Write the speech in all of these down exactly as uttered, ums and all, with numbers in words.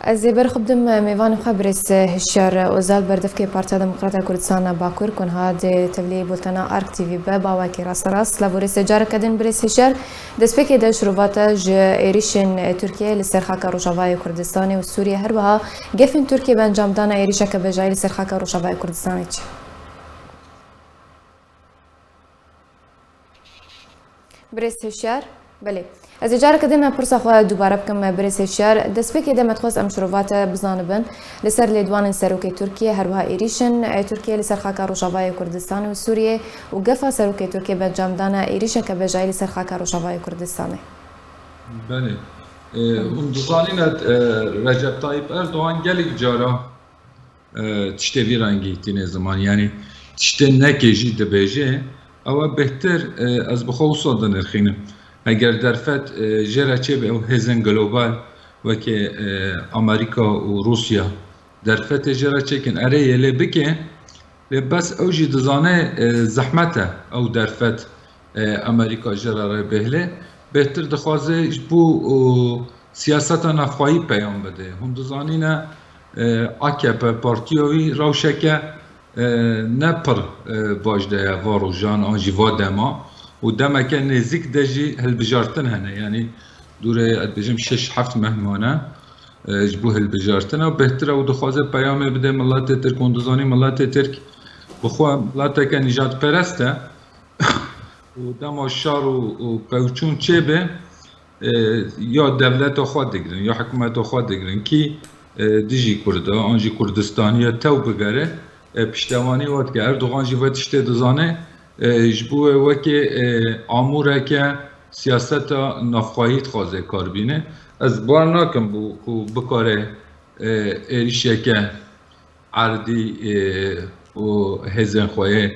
Ez ê berxwe bidim mêvanê xwe birêz Hişyar Ozal, berdevkê Partiya Demokrata Kurdistan Bakur, ku niha di tevlî bultena Ark T V be, bawekî rasterast. Silav û rêzê careke din birêz Hişyar. Destpêkê de şirova te ji êrîşên Tirkiyeyê li ser xaka Rojavayê Kurdistanê û Sûriyê, her wiha gefên Tirkiyê bi encamdana êrîşeke bejayî li ser xaka Rojavayê Kurdistanê çi? Birêz Hişyar, belê. Ez ê careke din pirsa xwe dubare bikim, birêz Hişyar. Destpêkê de me dixwest em şirova te bizanibin li ser lêdwanên serokê Tirkiyê, her wiha êrîşên, e, Tirkiyê li ser xaka Rojavayê Kurdistanê û Sûriyê û gefa serokê Tirkiyê bi encamdana êrîşeke bejayî li ser xaka Rojavayê Kurdistanê. Belê. E, hûn dizanîne, e, Recep Tayyip Erdogan gelek cara e, tiştê vî rengî tîne ziman. Yanî tiştê nekê jî dibêje, ew e bêhtir, e, ez bi xwe wisa dinirxînim. Eger derfet, e, jê re çêbe ew hêzên global weke, e, Amerîka û Rûsya derfetê jê re çêkin, erê yê lê bike, lê bes ew jî dizane, e, zehmet e ew derfet, e, Amerîka jê re rê bêhle. Bêhtir dixwaze ji bo, o, siyaseta navxweyî peyam bide. Hûn dizanîne, e, A K P partiya wî rewşeke, e, ne pir, e, baş de ye va rojan an jî va dema û demeke nêzîk de jî hilbijartin hene. Yanî dûrê, ez dibêjim, şeş heft meh mane, e, ji bo hilbijartina. Bêhtir e û dixwaze peyamê bide miletê Tirk. Hûn dizanî miletê Tirk bi xwe mileteke nîjadperest e û dema şer û, û pevçûn çêbe, e, ya dewleta xwe digirin, ya hikûmeta xwe digirin kî, e, dijî Kurda, an jî Kurdistaniya tew bigere, e, piştevanî we dike. Erdogan jî ve tiştê dizane, e, ji bo wê wekê, e, amûreke siyaseta navxweyî dixwaze kar bîne. Ez bawer nakim bû ku bikare, e, êrîşeke erdî, e, û hêzên xwe yê,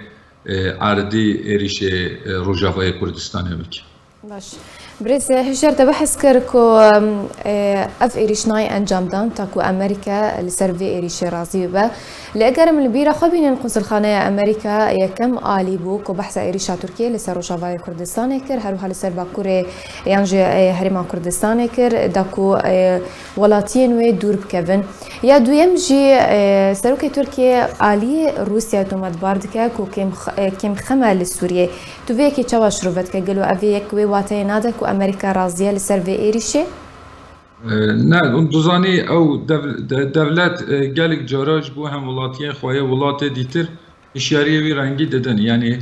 e, erdî êrîşê, e, Rojavayê Kurdistanê bike. Baş. Birêz Hişyar, te behs kir ku, e, ev êrîş nayê encam dan, ta ku Amerîka li ser vê êrîşê razî bibe. Lê eger em li bîra xwe bînin, Qunsulxaneya Amerîka yekem alî bû ku behsa êrîşa Tirkiyê li ser Rojavayê Kurdistanê kir, her wiha li ser Bakurê yan jî, e, Herêma Kurdistanê kir, da ku, e, welatiyên wê dûr bikevin. Ya duyem jî, e, serokê Tirkiyê alî Rûsyayê tometbar dike ku kêm x-, e, kêmxem e li Sûriyê. Tu vê yekê çawa şirove dike? Gelo ev yek wê wateyê nade ku Amerîka razî ye li ser vê êrîşê? E, ne, hûn dizanî ew dev-, de-, dewlet, e, gelek cara ji bo hemwelatiyên xwe yê welatê dîtir hişyariyê wî rengî didin. Yanî,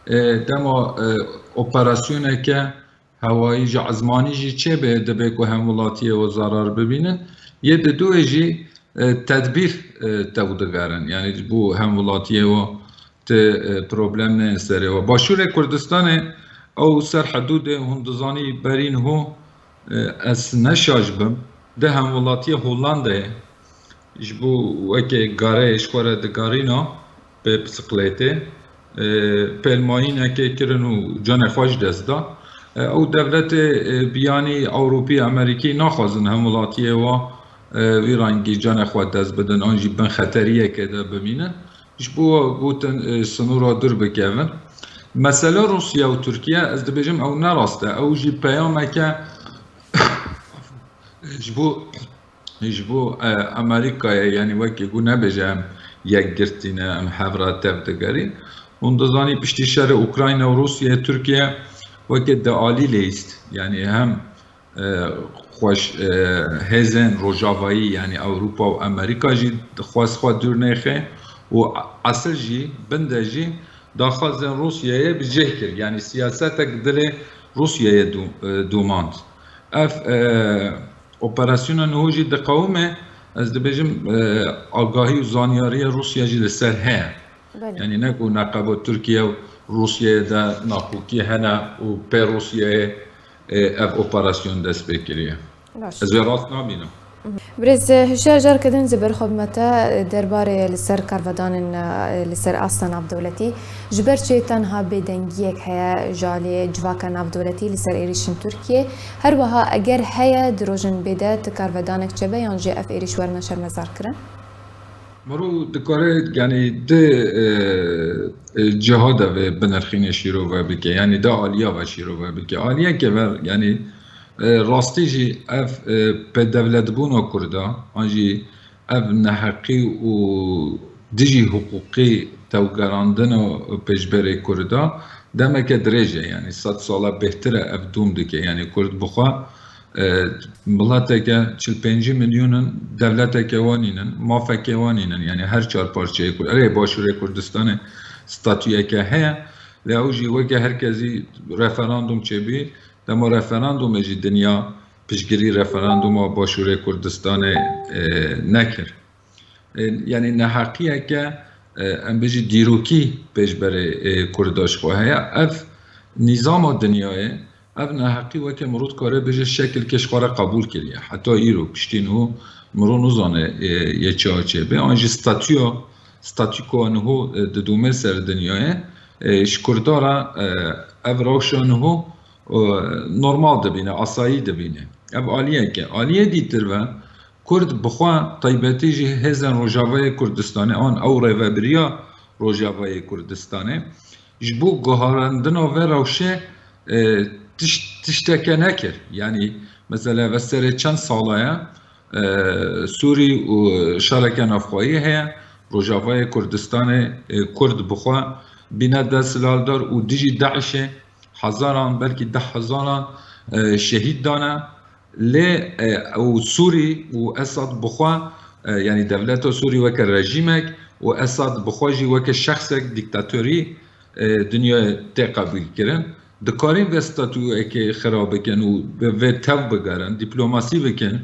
e, dema, e, operasyoneke hewayî jî, ezmanî jî çêbe, dibe ku hemwelatiyê we zarar bibînin. Yê didûyê jî, e, tedbîr, e, tev digerin. Yanî ji bo hemwelatiyê we ti, e, problem neyên serê we. Başûrê Kurdistanê ew ser hidûdê hûn dizanî berî niho, e, ez ne şaş bim, di hemwelatiyê Hollandayê ji bo weke gareyê ji xwe re digarîna pê bisiklêtê, e, pêlmayînekê kirin û canê xwe ji dest da. E, ew dewletê, e, biyanî Ewropî, Amerîkî naxwazin hemwelatiyê wa, e, vî rengî canê xwe dest bidin an jî bin xeteriyeke de bimînin. Ji bo gotin, e, sinûra dûr bikevin. Mesela Rûsya û Tirkiye, ez dibêjim ew ne rast e. Ew jî peyameke ji bo, ji bo, e, Amerîkayê, yanî wekî ku nebêje em yekgirtî ne, em hev re tev digerîn. Hûn dizanî piştî şerê Ukrayna û Rûsyayê, Tirkiye weke di alî lêst. Yanî hem e, xweş, e, hêzên rojavayî, yanî Ewropa û Amerîka jî dixwest xwe dûr nêxe û esil jî, bin de jî daxwazên Rûsyayê bi cih kir. Yanî siyasetek dilê Rûsyayê dû-, e, dûmand. Ev, e, operasyona niho jî diqewime, ez dibêjim, e, agahî û zanyariya Rûsya jî li ser heye. Belê. Yanî ne ku neqeba Tirkiye û Rûsyayê de nakokî hene û pê Rûsyayê, e, ev operasyon dest pê kiriye. Baş. Ez vê rast nabînim. Birêz Hişyar, careke din ji ber xwe bime te, e, derbarê li ser karvedanên, e, li ser asta navdewletî, ji ber çi tenha bêdengiyek heye ji alî civaka navdewletî li ser êrîşên Tirkiyê? Her wiha eger heye di rojên bê de ti karvedanek çêbe yan jî ev êrîş werine şermezar kirin? Mero dikare, yanî di, e, e, ciha de vê binirxînê şîrove bike, yanî di aliya ve şîrove bike. Aliyeke ve, yanî E, rastî jî ev, e, bêdewletbûna Kurda, an jî ev neheqî û dijî hiqûqî tewgerandina pêşberê Kurda demeke dirêj e, yanî sed sala bêhtir e ev dûm dike. Yanî Kurd bi xwe, e, mileteke çil pêncî milyon in, dewleteke wan nînin, mafeke wan nînin. Yanî her çar parçeyê Kurd, erê Başûrê Kurdistanê statuyeke heye, lê ew jî weke her kesî referandum çêbî, dema referandumê jî dinya piştgirî referanduma Başûrê Kurdistanê, e, nekir. E, yanî neheqiyeke, e, em bijî dîrokî pêşberê, e, Kurda ji xwe heye. Ev nîzama dinyayê, ev neheqî weke mirov dikare bêje şekilke ji xwe re qebûl kiriye. Heta îro piştî niho mirov nizane, e, yê çawa çêbe. An jî statûya, statûkoya niho, e, didome ser dinyayê, e, ji Kurda re, e, ev rewşa niho, e, normal dibîne, asayî dibîne. Ev aliyeke. Aliyê dîtir ve Kurd bi xwe taybetî jî hêzên Rojavayê Kurdistanê an ew rêvebiriya Rojavayê Kurdistanê ji bo guherandina vê rewşê, e, tişt-, tişteke nekir. Yanî mesela ve serê çend sala ye, e, Sûrî û şereke navxweyî heye. Rojavayê Kurdistanê, e, Kurd bi xwe bîne desthilatdar û dijî DAIŞê hezaran, belkî deh hezaran, e, şehîd dane. Lê, e, û Sûrî û Esad bi xwe, e, yanî dewleta Sûrî weke rejîmek û Esad bi xwe jî weke şexsek dîktatorî, e, dinyayê tê qebûl kirin. Dikarin vê statûyekê xira bikin û bi vê tev bigerin, dîplomasî bikin,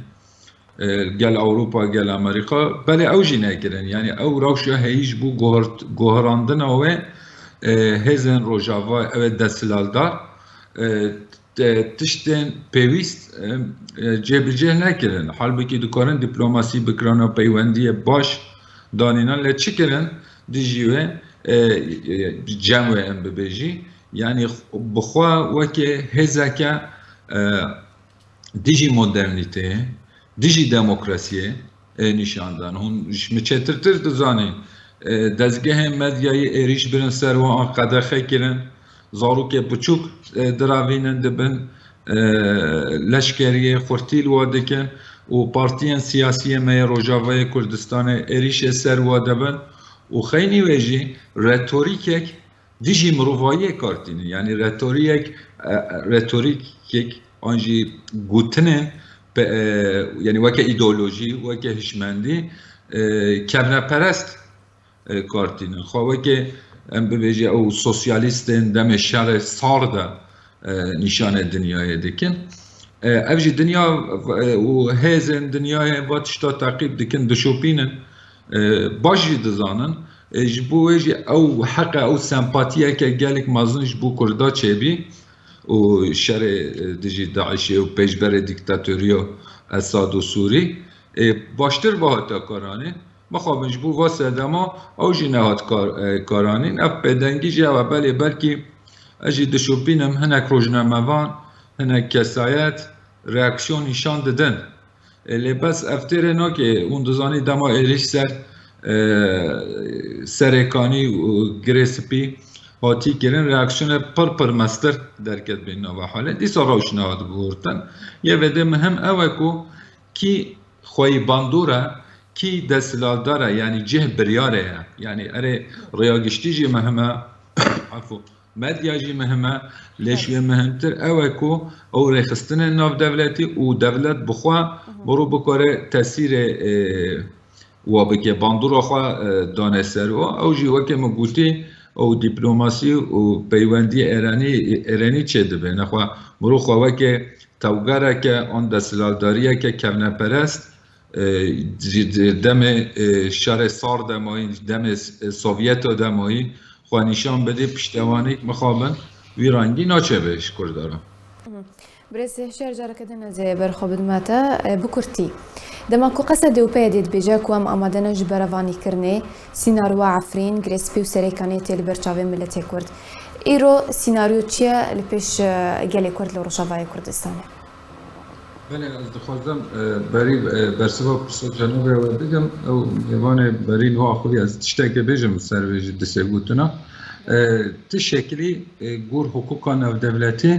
e, gel Ewropa, gel Amerîka, belê ew jî nekirin. Yanî ew rewşa heyî ji bo guhert-, guherandina wê, e, hêzên Rojava, ew ê desthilatdar, e, te-, tiştên pêwîst, e, e, cêbicêh nekirin. Halbikî dikarin dîplomasî bikirana peywendiyê baş danînan, lê çi kirin dijî wê, e, e, cem wê em bibêjî. Yanî bi xwe weke hêzeke, e, dijî modernîteyê, dijî demokrasiyê, e, nîşan dan. Hûn ji min çêtirtir dizanîn, e, dezgehên medyayê êrîş birin ser wan an qedexe kirin, zarokê biçûk, e, diravînin dibin, e, leşkeriyê xurtî li wa dikin û partiyên siyasî yê me yê Rojavayê Kurdistanê êrîşê ser wa dibin û xeynî wê jî retorîkek dijî mirovayiyê kar tînin. Yanî retoriyek, e, retorîkek an jî gotinên pe-, e, yanî weke îdeolojî, weke hişmendî, e, kevneperest, e, kar tînin. Xwe weke em bibêje ew sosyalîstên demê şerê sar de, e, nîşanê dinyayê dikin. E, ev jî dinya, e, û hêzên dinyayê va tişta teqîb dikin, dişopînin. E, baş jî dizanin. E, ji bo wê jî ew heqe, ew sempatiyeke gelek mezin ji bo Kurda çêbî û şerê, e, dijî DAIŞê û pêşberê dîktatoriya Esad û Sûrî, e, baştir ve hate karanîn. Mixabin ji bo va sedema ew jî nehat kar-, e, karanîn. Ev pêdengî jî ew e, belê belkî ez jî dişopînim, hinek rojnamevan, hinek kesayet reaksiyon nîşan didin. E, lê bes ev têrê nake, hûn dizanî dema êrîş ser, e, Serêkanî û Girê Spî hatî kirin, reaksiyonê pir pir mestir derket bên nava halê. Dîsa rewş nehat guhurtin. Yê vedê muhim ew e ku kî xweyî bandor e, kî desthilatdar e, yanî cih biryarê ye. Yanî erê rêya giştî jî muhim e, efû, medya jî muhim e, lê ji wê muhimtir ew e ku ew rêxistinên navdewletî û dewlet bi xwe mirov bikare tesîrê, e, wa bike, bandora xwe, e, dane ser wa. Ew jî weke min gotî, ew dîplomasî û peywendiyê Îranî, Îranî çêdibe. Nexwe mirov xwe weke tewgereke an desthilatdariyeke kevneperest, e, di, di demê, e, şerê sar de mayî, demê, e, Sovyeta de mayî, xwe nîşan bidê, piştewanîk mixabin wî rengî naçebe ji Kurda re. Birêz Hişyar, careke din ez ê ber xwe bidime te, e, bi kurtî. Dema ku Qesedê û PYDê dibêje ku em amade ne ji berevanîkirinê, sînaryoya Efrîn, Girê Spî û Serêkaniyê tê li ber çavên miletê Kurd. Îro sînaryo çi ye li pêş, e, gelê Kurd li Rojavayê Kurdistanê? Belê, ez dixwazim, e, berî, e, bersiva pirsa cenabê we bidim. Ew mêvanê berî niha xwedî ez tiştekê bêjim ser vê jî disê gotina. E, ti şekilî, e, gor hiqûqa navdewletî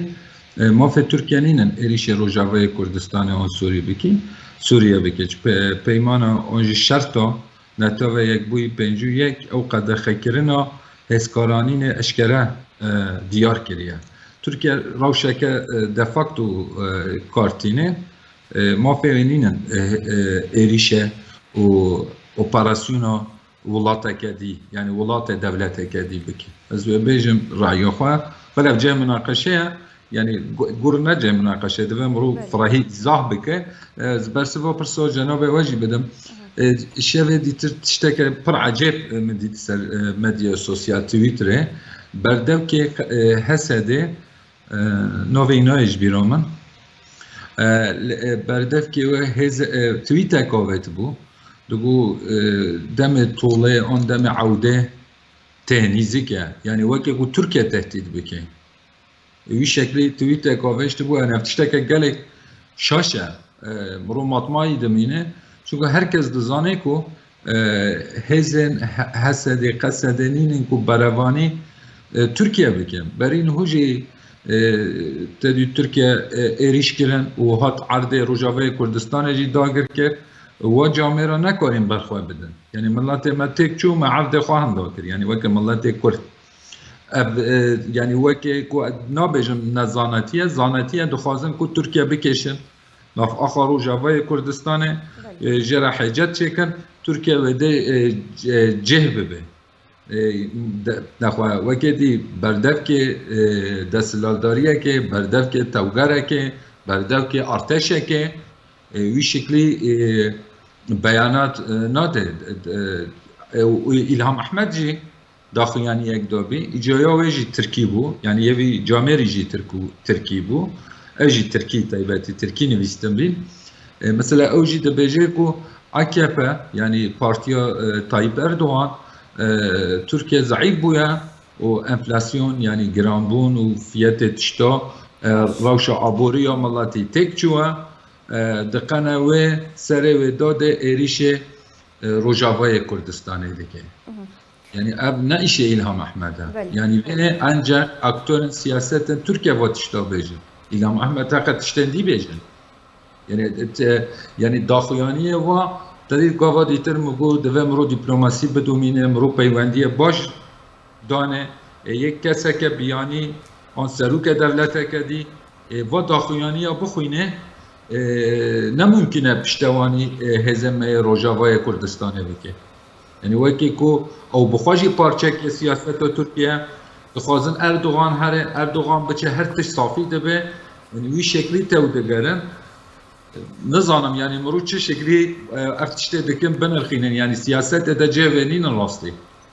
E, mafê Tirkiye nînin êrîşê Rojavayê Kurdistanê an Sûrî bikî, Sûriye bike. Ji pe-, peymana an ji şerta Netewê Yekbûyî pêncî û yek ew qedexekirina hêzkaranînê eşkere, e, diyar kiriye. Tirkiye rewşeke, e, de facto, e, kar tîne, e, mafê wê nînin, e, e, êrîşe û operasyona welateke dî, yanî welatê dewleteke dî bike. Ez wê bêjim raya xwe. Belav cihê minaqeşe ye, yanî gu-, gur ne cihê minaqeşe, divê mirov Belê. firehî îzah bike. Ez bersiva pirsa cenabê we jî bidim. E, şevê dîtir tişteke pir ecêb, e, min dît ser, e, medya sosyal Twitterê. Berdevkê, e, H S D'ê, e, navê nayê ji bîra min. E, li, e, berdevkê we hêz, e, tweeteka vetibû. Digo, e, demê tolê an demê ewdê tê nîzik e. Yanî weke ku Tirkiye tehdît bike. Wî şeklî tweeteka veştibû, yani ev tişteke gelek şaş e. E, mirov matmayî dimîne. Çunku her kes dizane ku, e, hêzên H-, H S D'ê, Q S D'ê nînin ku berevanî, e, Tirkiye bikin. Berî niho jî, e, tedî Tirkiye, e, êrîş kirin û hat erdê Rojavayê Kurdistanê jî dagir kir. Wa camêra nekarîn berxwe bidin. Yanî miletê me têk çû, me erdê xwe hemda kir. Yanî weke miletê Kurd. Ev, e, yanî weke ku nabêjim nezanetiye, zanetiye dixwazin ku Tirkiye bikêşin nav axa Rojavayê Kurdistanê, Belê. e, jê re hecet çêkin, Tirkiye wê dê, e, c-, e, cih bibe. E, de, nexwe weke dî berdevkê, e, desthilatdariyekê, berdevkê tewgerekê, berdevkê artêşekê, e, wî şeklî, e, beyanat, e, nade. E, e, û Îlham Ehmed jî daxuyaniyek dabî. Îcaya wê jî tirkî bû. Yanî yê vî camêrî jî tirkû-, tirkî bû. Ez jî tirkî, taybetî tirkî nivîstin bîn. E, mesela ew jî dibêje ku A K P, yanî partiya, e, Tayyip Erdogan, e, Tirkiye zeîf bûye û enflasyon, yanî giranbûn û fiyetê tişta, e, rewşa aborî ya miletî têk çûye. E, diqene wê serê wê dade êrîşê, e, Rojavayê Kurdistanê dike. Mhm. Yanî ev ne îşê Îlham Ehmed e. Belê. Yanî vê ne ancak aktorên siyasetên Tirkiye va tişta bêjin. Îlham Ehmed heqe tiştên dî bêjin. Yanî, te, yanî daxuyaniyê wa, te dî gava dîtir min got, divê mirov dîplomasî bidomîne, mirov peywendiyê baş dane, e, yek keseke biyanî an serokê dewleteke dî, e, va daxuyaniya bixwîne, e, ne mumkîn e piştewanî, e, hêzên me yê Rojavayê Kurdistanê bike. Yanî wekî ku ew bi xwe jî parçekê siyaseta Tirkiye, dixwazin Erdogan here, Erdogan biçe, her tişt safî dibe. Yanî wî şeklî tew digerin. Nizanim, yanî mirov çi şeklî, e, ev tiştê dikin binirxînin, yanî siyasetê de cihê wê nînin rastî.